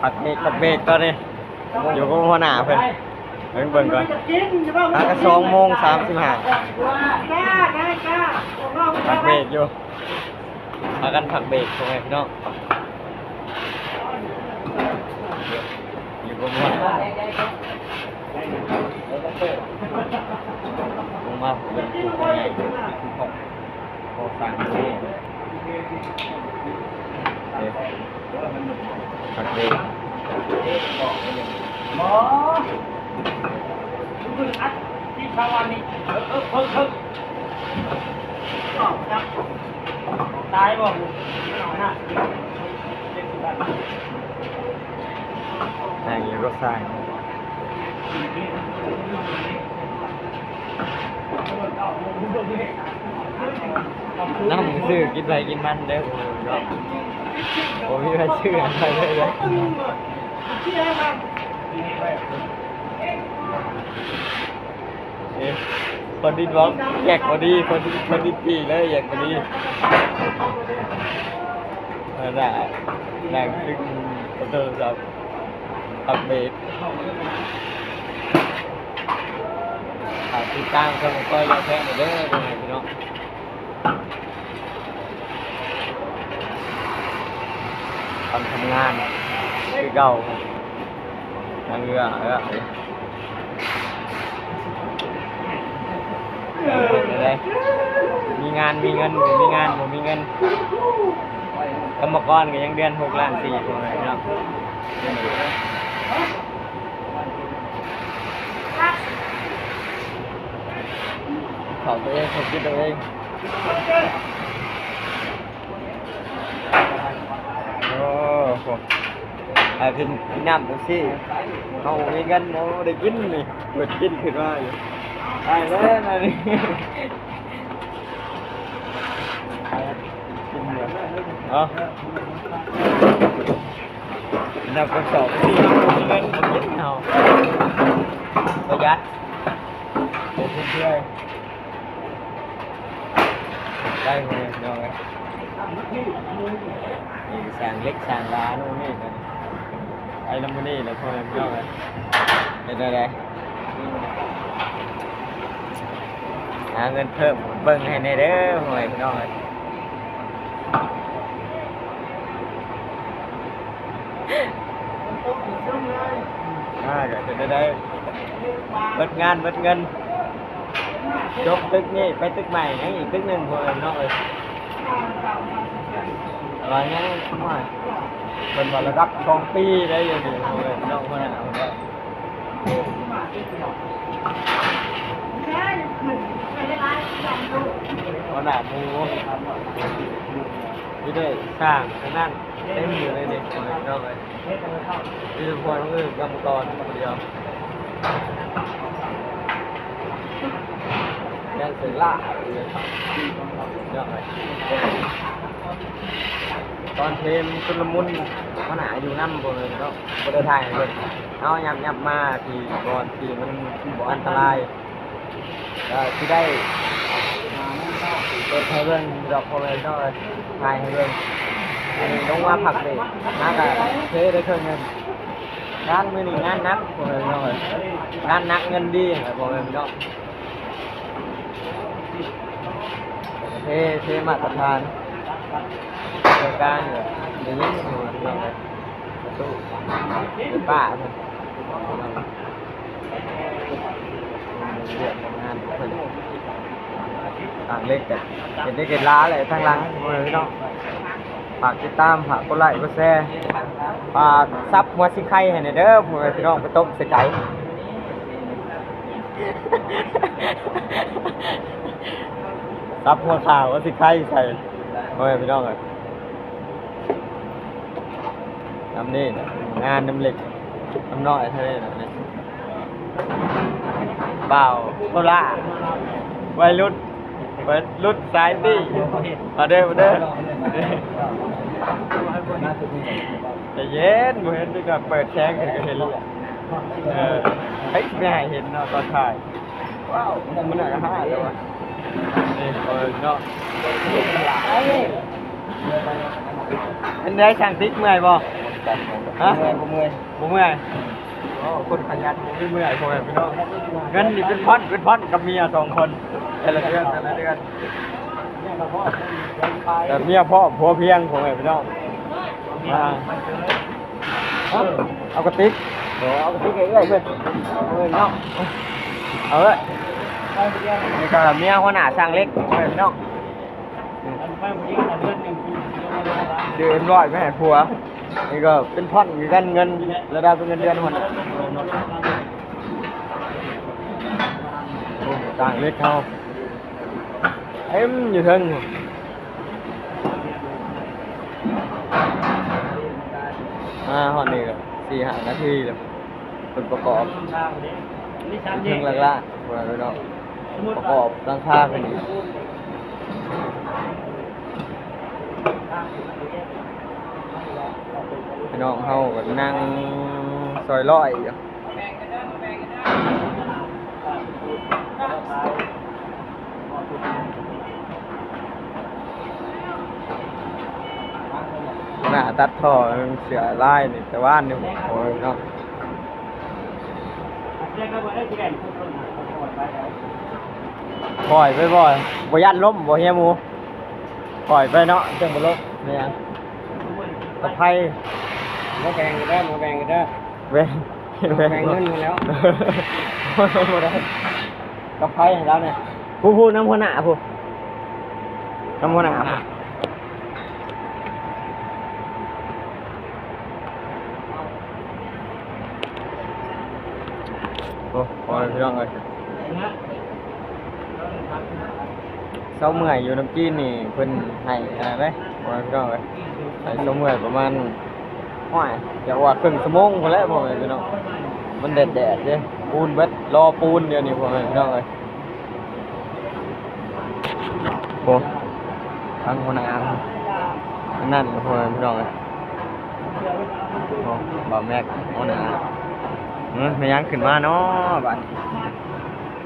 ພັກເບຣກ ພັກເບຣກຕອນນີ້ ຢູ່ກັບຫົວໜ້າເພິ່ນ ເບິ່ງ ເບິ່ງກ່ອນ ຫາກະສອງໂມງສາມສິບຫ້າ ພັກເບຣກຢູ່ ພາກັນພັກເບຣກ ພໍ່ແມ່ພີ່ນ້ອງ ຢູ່ກັບຫົວໜ້າ ລົງມາເບິ່ງຜູ້ໃຫຍ່ ຜູ້ ຂໍສັ່ງເດ້ ເດ້ ຄັກເດ້ ບໍ່ ຄືອັດທີ່ຊາວອັນນີ້ ເອີ ເອີ ເພິ່ງ ເພິ່ງ ຕາຍບໍ່ ນາງຢູ່ກໍສ້າງ. ນຳຊື້ກິນໃຜກິນມັນເດີ ບໍ່ມີໃຜຊື້ໃຫ້ໃຜເລີຍເດີ ເອີ ພໍດີບອກ ແຍກພໍດີ ພໍດີ ພໍດີຕີເລີຍ ແຍກພໍດີ ເອີ ນາງ ນາງຊື້ໂທລະສັບ ອັບເດດ ຝາກຕິດຕາມຊ່ອງຂອງຂ້ອຍ ຢ່າແພງເດີ ພໍ່ແມ່ພີ່ນ້ອງ ຕອນທຳງານຄືເກົ່າ ນາງເອື້ອ ເອື້ອ ເອີ ເປັນໃດ ມີງານມີເງິນ ບໍ່ມີງານບໍ່ມີເງິນ ກຳມະກອນກໍຍັງເດືອນຫົກລ້ານສີ່ ພໍ່ແມ່ພີ່ນ້ອງ. ເຂົ້າຕົວເອງ ເຂົ້າກິນຕົວເອງ ໂອ້ໂຫ ໃຫ້ເພິ່ນກິນນ້ຳຈັ່ງຊີ້ ເຮົາບໍ່ມີເງິນ ເຮົາບໍ່ໄດ້ກິນນີ້ ເປີດກິນຂຶ້ນມາຢູ່ ຕາຍແລ້ວນະນີ້. ເອົາ ນັບກັນສອງ ສີ່ ເງິນບໍ່ກິນເຮົາ ປະຢັດ ເປັນເພື່ອນ ໄດ້ ພໍ່ແມ່ພີ່ນ້ອງເອີຍ ນີ້ສ້າງເຫຼັກສ້າງລາໂນ່ນນີ້ ໄປນຳມື້ນີ້ແຫຼະ ພໍ່ແມ່ພີ່ນ້ອງເອີຍ ເຮັດແນວໃດ ຫາເງິນເພີ່ມ ເບິ່ງໃຫ້ແດ່ເດີ ພໍ່ແມ່ພີ່ນ້ອງເອີຍ ອ່າ ກໍເປັນໄດ້ ເບິດງານເບິດເງິນ ຈົບຕຶກນີ້ໄປຕຶກໃໝ່ ຍັງອີກຕຶກໜຶ່ງ ພໍ່ແມ່ພີ່ນ້ອງເອີຍ ວ່າຍັງ ໂອ້ຍ ເພິ່ນວ່າລະດັບສອງປີໄດ້ຢູ່ນີ້ ພໍ່ແມ່ພີ່ນ້ອງ ເພິ່ນວ່າ ຫົວໜ້າໝູ່ ມີແຕ່ຊ່າງທັງນັ້ນ ເຕັມຢູ່ໃນນີ້ ພີ່ນ້ອງເອີຍ ມີແຕ່ພວກເອີ ກຳມະກອນຜູ້ດຽວ ຍັງເປັນຫຼາຍຢູ່ ພີ່ນ້ອງເອີຍ ຕອນເພມຊຸນລະມຸນ ຫົວໜ້າຢູ່ນຳ ບໍ່ແມ່ນເນາະ ບໍ່ໄດ້ຖ່າຍໃຫ້ເບິ່ງ ເຮົາຍັບໆມາທີ່ບ່ອນທີ່ມັນບໍ່ອັນຕະລາຍ ກໍຊິໄດ້ເປີດໃຫ້ເບິ່ງດອກ ພໍ່ແມ່ພີ່ນ້ອງເອີຍ ຖ່າຍໃຫ້ເບິ່ງ ອັນນີ້ລົງມາພັກເບຣກ ມາກໍເພໄດ້ເຄິ່ງໜຶ່ງ ງານມື້ນີ້ງານໜັກ ພໍ່ແມ່ພີ່ນ້ອງເອີຍ ງານໜັກເງິນດີ ພໍ່ແມ່ພີ່ນ້ອງ ເພ ເພມາດຕະຖານ ໂຄງການນີ້ໄດ້ຍິນ ພໍ່ແມ່ພີ່ນ້ອງເອີຍ ປະຕູໄຟຟ້າເພິ່ນ ວຽກງານເພິ່ນ ສ້າງເຫຼັກກະເຮັດເຫຼັກເຮັດລາແຫຼະ ທາງຫຼັງ ພໍ່ແມ່ພີ່ນ້ອງ ຝາກຕິດຕາມ ຝາກກົດໄລກົດແຊ ຝາກສັບຫົວຊິໄຄໃຫ້ແດ່ເດີ ພໍ່ແມ່ພີ່ນ້ອງ ໄປຕົ້ມໃສ່ໄກ່ ສັບຫົວຂາຫົວຊິໄຄໃສ່ ພໍ່ແມ່ພີ່ນ້ອງເອີຍ. ນຳນີ້ນະ ງານນຳເຫຼັກນຳນ້ອຍເທົ່ານີ້ນະ ບ່າວໂຄລາ ໄວລຸ້ນ ໄວລຸ້ນສາຍຕີ ມາເດີ ມາເດີ ໃຈເຢັນ ບໍ່ເຫັນ ເປີດແສງຂຶ້ນກໍເຫັນ ເອີ ໃຜຊິໄປໃຫ້ເຫັນເນາະ ຕອນຖ່າຍ ວ້າວ ມັນໜ້າກະຮ້າຍແລ້ວວະ ນີ້ເປີດເນາະ ເປັນໃດຊ່າງຕິກ ເມື່ອຍບໍ່? ຮະ? ບໍ່ເມື່ອຍ ບໍ່ເມື່ອຍ ບໍ່ເມື່ອຍ. ໂອ້ ຄົນຂະຫຍັນບໍ່ມີເມື່ອຍ ພໍ່ແມ່ພີ່ນ້ອງ. ເງິນນີ້ເປັນພັນເປັນພັນກັບເມຍສອງຄົນ ແຕ່ລະເດືອນ ແຕ່ລະເດືອນ. ແຕ່ເມຍພ້ອມ ຜົວພຽງ ພໍ່ແມ່ພີ່ນ້ອງ. ມາ ເອົາກະຕິກ ເອົາກະຕິກໃຫ້ເອື້ອຍເພິ່ນ ເອີເນາະ ເອົາເອີຍ. ນີ້ກະເມຍຫົວໜ້າຊ່າງເຫຼັກ ພໍ່ແມ່ພີ່ນ້ອງ. ຊື້ເອັມຮ້ອຍມາໃຫ້ຜົວ. ນີ້ກໍເປັນພັນຄືກັນ ເງິນລະດັບເປັນເງິນເດືອນພຸ້ນ. ໂອ້ ຊ່າງເຫຼັກເຮົາເຕັມຢູ່ເທິງ. ມາຮອດນີ້ກໍສີ່ຫ້ານາທີແລ້ວ ເພິ່ນປະກອບເທິງຫຼັກລ້ານ ພໍ່ແມ່ພີ່ນ້ອງ ປະກອບຫຼັງຄາຂຶ້ນອີກ. ພີ່ນ້ອງເຮົາກໍນັ່ງຊ່ອຍຮ້ອຍຢູ່. ໜ້າຕັດທໍ່ເສືອລາຍນີ້ແຕ່ວານນີ້ ໂອ້ຍເນາະ. ປ່ອຍໄປບໍ່ ບໍ່ຢ້ານລົ້ມບໍ່ເຮຍໝູ? ປ່ອຍໄປເນາະ ຈັ່ງບໍ່ລົ້ມ. ແມ່ນຫຍັງ? ຕະໄພ. ມາແບ່ງກັນເດີ ມາແບ່ງກັນເດີ. ແບ່ງ ແບ່ງ ແບ່ງເງິນຫັ້ນແລ້ວ ບໍ່ໄດ້ ຕະໄພໃຫ້ລາວແດ່. ຜູ້ ຜູ້ນຳຫົວໜ້າຜູ້ ນຳຫົວໜ້າ. ໂອ້ ໂອ້ຍ ພີ່ນ້ອງເອີຍ ເຊົາເມື່ອຍຢູ່ນຳຈີນນີ້ ເພິ່ນໃຫ້ອັນນັ້ນເດ້ ໂອ້ຍ ພີ່ນ້ອງເອີຍ. ໃຫ້ເຊົາເມື່ອຍປະມານ ໂອ້ຍ ຢາກວ່າເຄິ່ງຊົ່ວໂມງພຸ້ນແຫຼະ ພໍ່ແມ່ພີ່ນ້ອງ. ມັນແດດໆເດ້ ປູນເບິດ ລໍປູນດຽວນີ້ ພໍ່ແມ່ພີ່ນ້ອງເອີຍ. ໂອ້ ທາງຫົວໜ້າທາງນັ້ນ ພໍ່ແມ່ພີ່ນ້ອງເອີຍ. ໂອ້ ບ່າວແມັກ ຫົວໜ້າ. ເອີ ແມ່ນຫຍັງຂຶ້ນມາເນາະ ບາດນີ້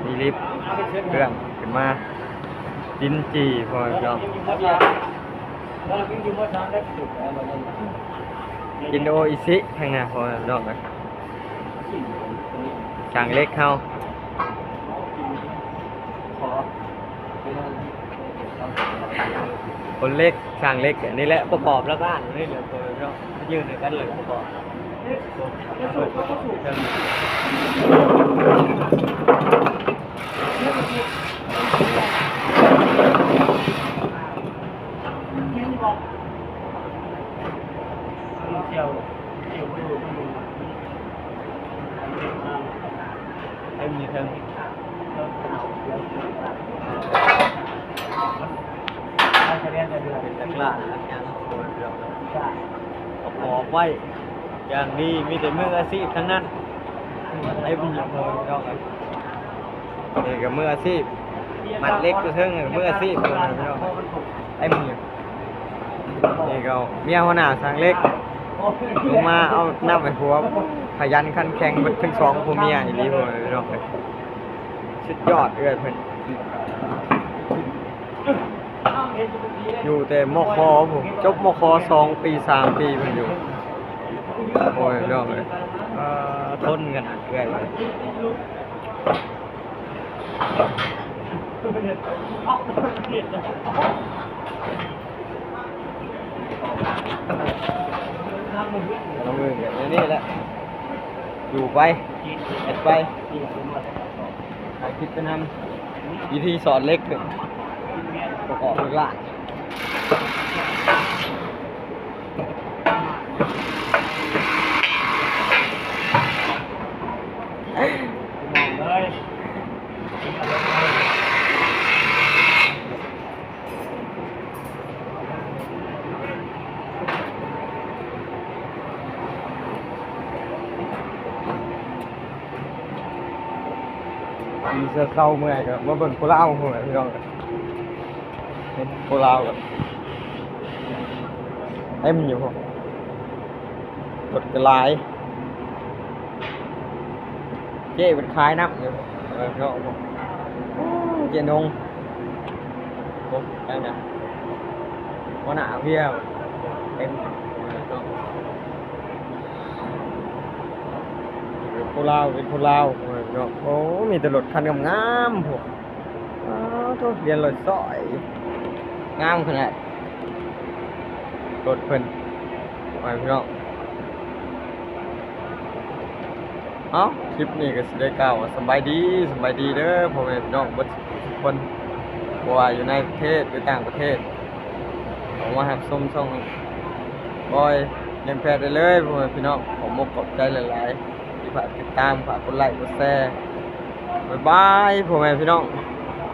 ມີລິບເຄື່ອງຂຶ້ນມາ. ກິນຈີ່ ພໍ່ແມ່ພີ່ນ້ອງ ກິນໂອອິຊິທາງໜ້າ ພໍ່ແມ່ພີ່ນ້ອງເອີຍ. ຊ່າງເຫຼັກເຮົາ ຄົນເຫຼັກ ຊ່າງເຫຼັກ ອັນນີ້ແຫຼະປະກອບຫຼັກລ້ານນີ້ແຫຼະ ພໍ່ແມ່ພີ່ນ້ອງ. ຢືນໃຫ້ກັນເລີຍປະກອບ. ເຕັມຢູ່ເທິງ ເປັນຕະກຮ້າ ປະກອບໄວ້ຢ່າງດີ ມີແຕ່ມືອາຊີບທັງນັ້ນ. ເຕັມຢູ່ເທິງ ພີ່ນ້ອງເອີຍ. ນີ້ກໍມືອາຊີບ ມັດເຫຼັກຢູ່ເທິງ ມືອາຊີບ ພີ່ນ້ອງ. ເຕັມຢູ່ ນີ້ກໍເມຍຫົວໜ້າຊ່າງເຫຼັກ ລົງມາເອົານ້ຳໃຫ້ຜົວ. ຂະຫຍັນຂັນແຂງເບິດທັງສອງຜົວເມຍອີ່ຫຼີ ພີ່ນ້ອງເອີຍ. ສຸດຍອດເອື້ອຍເພິ່ນ ຢູ່ແຕ່ ມຂ ພຸ້ນ ຈົບ ມຂ ສອງປີ ສາມປີເພິ່ນຢູ່. ໂອ້ຍ ພີ່ນ້ອງເອີຍ ເອີ ທົນຂະໜາດເອື້ອຍ. ລະມືແບບນີ້ແຫຼະ ຢູ່ໄປ ເຮັດໄປ ຖ່າຍຄລິບໄປນຳ ວິທີສອນເຫຼັກ ປະກອບເຫຼັກຫຼ້ານ. ມີເຊົາເມື່ອຍກໍມາເບິ່ງຜູ້ລາວພຸ້ນແຫຼະ ພີ່ນ້ອງ. ເຫັນຜູ້ລາວກໍເຕັມຢູ່ພຸ້ນ ລົດກໍຫຼາຍ ເຈ້ເພິ່ນຂາຍນ້ຳຢູ່ ເອີ ເນາະ. ໂອ້ ເຈ້ນົງ ໂອ້ ຈັ່ງໃດ ຫົວໜ້າເວຍ ເຕັມ ເນາະ. ຜູ້ລາວ ເປັນຜູ້ລາວ ໂອ້ຍເນາະ. ໂອ້ ມີແຕ່ລົດຄັນງາມໆ ພຸ້ນ. ອ້າວໂທ້ ລຽນລົດສອຍ ງາມຂະໜາດ ລົດເພິ່ນ ໂອ້ຍພີ່ນ້ອງ. ເອົ້າ ຄລິບນີ້ກໍຊິໄດ້ກ່າວວ່າສະບາຍດີ ສະບາຍດີເດີພໍ່ແມ່ພີ່ນ້ອງເບິດທຸກຄົນ ບໍ່ວ່າຢູ່ໃນປະເທດ ຫຼື ຕ່າງປະເທດ ເຂົ້າມາຮັບຊົມຊ່ອງບອຍ ນຽງແພດ ໄດ້ເລີຍພໍ່ແມ່ພີ່ນ້ອງ. ຂໍມຸກຂອບໃຈຫຼາຍໆ ທີ່ຝາກຕິດຕາມ ຝາກກົດໄລກົດແຊ. ບາຍບາຍພໍ່ແມ່ພີ່ນ້ອງ.